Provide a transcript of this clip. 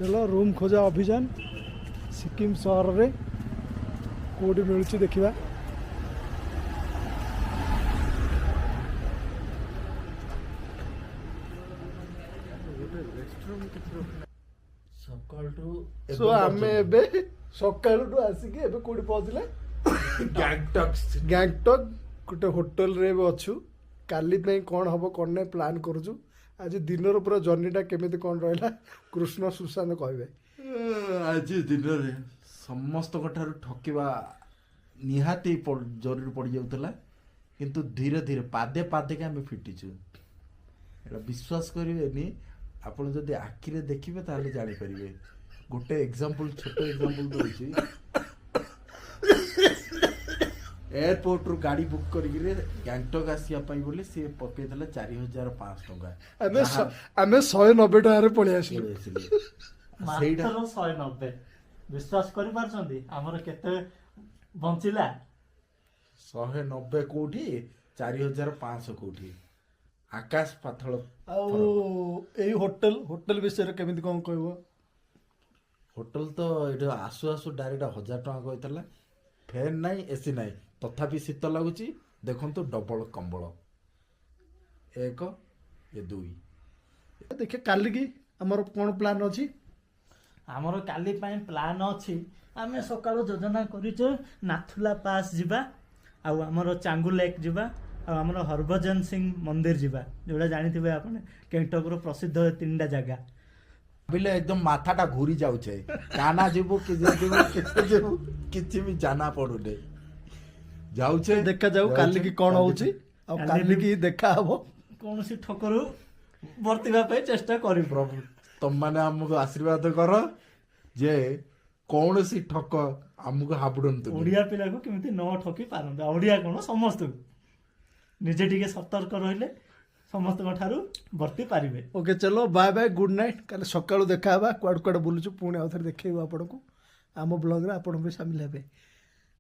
ଚଲ, room ଖୋଜା ଅଭିଯାନ ସିକିମ୍ ସହରରେ କେଉଁଠି ମିଳୁଛି ଦେଖିବା। ସକାଳଠୁ। ସୋ ଆମେ ଏବେ ସକାଳୁଠୁ ଆସିକି ଏବେ କୋଉଠି ପହଞ୍ଚିଲେ? ଗ୍ୟାଙ୍ଗଟକ୍। ଗ୍ୟାଙ୍ଗଟକ୍ ଗୋଟେ ହୋଟେଲରେ ଏବେ ଅଛୁ। କାଲି ପାଇଁ କ'ଣ ହେବ କ'ଣ ନାହିଁ ପ୍ଲାନ୍ କରୁଛୁ। ଆଜି ଦିନର ପୁରା ଜର୍ଣ୍ଣିଟା କେମିତି କ'ଣ ରହିଲା, କୃଷ୍ଣ ସୁଶାନ୍ତ କହିବେ। ଆଜି ଦିନରେ ସମସ୍ତଙ୍କ ଠାରୁ ଠକିବା ନିହାତି ଜରୁରୀ ପଡ଼ିଯାଉଥିଲା, କିନ୍ତୁ ଧୀରେ ଧୀରେ ପାଦେ ପାଦେକେ ଆମେ ଫିଟିଛୁ। ଏଇଟା ବିଶ୍ୱାସ କରିବେନି ଆପଣ, ଯଦି ଆଖିରେ ଦେଖିବେ ତାହେଲେ ଜାଣିପାରିବେ। ଗୋଟେ ଏକ୍ଜାମ୍ପଲ୍, ଛୋଟ ଏକ୍ଜାମ୍ପଲ୍ ଦେଉଛି। ଏୟାରପୋର୍ଟରୁ ଗାଡ଼ି ବୁକ୍ କରିକିରି ଗ୍ୟାଙ୍ଗଟକ୍ ଆସିବା ପାଇଁ ବୋଲି ସିଏ ପକେଇଥିଲା 4500 ଟଙ୍କା। ଆମେ 190 ଟଙ୍କାରେ ପଳେଇ ଆସିଲୁ। ପଳେଇ ଆସିଲେ ସେଇଟା। ମାତ୍ର 190। ବିଶ୍ୱାସ କରିପାରୁଛନ୍ତି ଆମର କେତେ ବଞ୍ଚିଲା? 190 କୋଉଠି, 4500 କୋଉଠି, ଆକାଶ ପାତାଳ ଆଉ ଫରକ। ଏଇ ହୋଟେଲ ବିଷୟରେ କେମିତି କ'ଣ କହିବ? ହୋଟେଲ ତ ଏଠି ଆସୁ ଆସୁ ଡାଇରେକ୍ଟ 1000 ଟଙ୍କା କହିଥିଲା। ଫ୍ୟାନ୍ ନାହିଁ, ଏସି ନାହିଁ, ତଥାପି ଶୀତ ଲାଗୁଛି। ଦେଖନ୍ତୁ, ଡବଲ କମ୍ବଳ, ଏକ ଏ ଦୁଇ। ଦେଖିବା କାଲିକି ଆମର କ'ଣ ପ୍ଲାନ୍ ଅଛି। ଆମର କାଲି ପାଇଁ ପ୍ଲାନ୍ ଅଛି, ଆମେ ସକାଳୁ ଯୋଜନା କରିଛୁ ନାଥୁଲା ପାସ୍ ଯିବା, ଆଉ ଆମର ଚାଙ୍ଗୁ ଲେକ୍ ଯିବା, ଆଉ ଆମର ହରଭଜନ ସିଂ ମନ୍ଦିର ଯିବା, ଯୋଉଟା ଜାଣିଥିବେ ଆପଣ ଗ୍ୟାଙ୍ଗଟକର ପ୍ରସିଦ୍ଧ ଏ ତିନିଟା ଜାଗା। ଭାବିଲେ ଏକଦମ ମାଥାଟା ଘୁରି ଯାଉଛେ। କାନା ଯିବୁ କି ଯିବୁ, କିଛି ଯିବୁ, କିଛି ବି ଜାନା ପଡୁନି। ଯାଉଛେ। ଦେଖାଯାଉ ଯାଉଛେ, କାଲିକି କ'ଣ ହଉଛି ଆଉ କାଲି କାଲିକି ଦେଖା ହବ। କୌଣସି ଠକରୁ ବର୍ତ୍ତିବା ପାଇଁ ଚେଷ୍ଟା କରିବୁ। ପ୍ରଭୁ, ତମମାନେ ଆମକୁ ଆଶୀର୍ବାଦ କର ଯେ କୌଣସି ଠକ ଆମକୁ ହାବୁଡନ୍ତୁ। ଓଡ଼ିଆ ପିଲାକୁ କେମିତି ନ ଠକି ପାରନ୍ତୁ। ଓଡ଼ିଆ କ'ଣ, ସମସ୍ତଙ୍କୁ। ନିଜେ ଟିକେ ସତର୍କ ରହିଲେ ସମସ୍ତଙ୍କ ଠାରୁ ବର୍ତ୍ତି ପାରିବେ। ଓକେ, ଚଲୋ, ବାଏ ବାଏ, ଗୁଡ୍ ନାଇଟ୍। କାଲି ସକାଳୁ ଦେଖା ହେବା। କୁଆଡ଼େ କୁଆଡ଼େ ବୁଲୁଛୁ ପୁଣି ଆଉ ଥରେ ଦେଖେଇବୁ ଆପଣଙ୍କୁ ଆମ ବ୍ଲଗ୍ରେ। ଆପଣ ବି ସାମିଲ ହେବେ।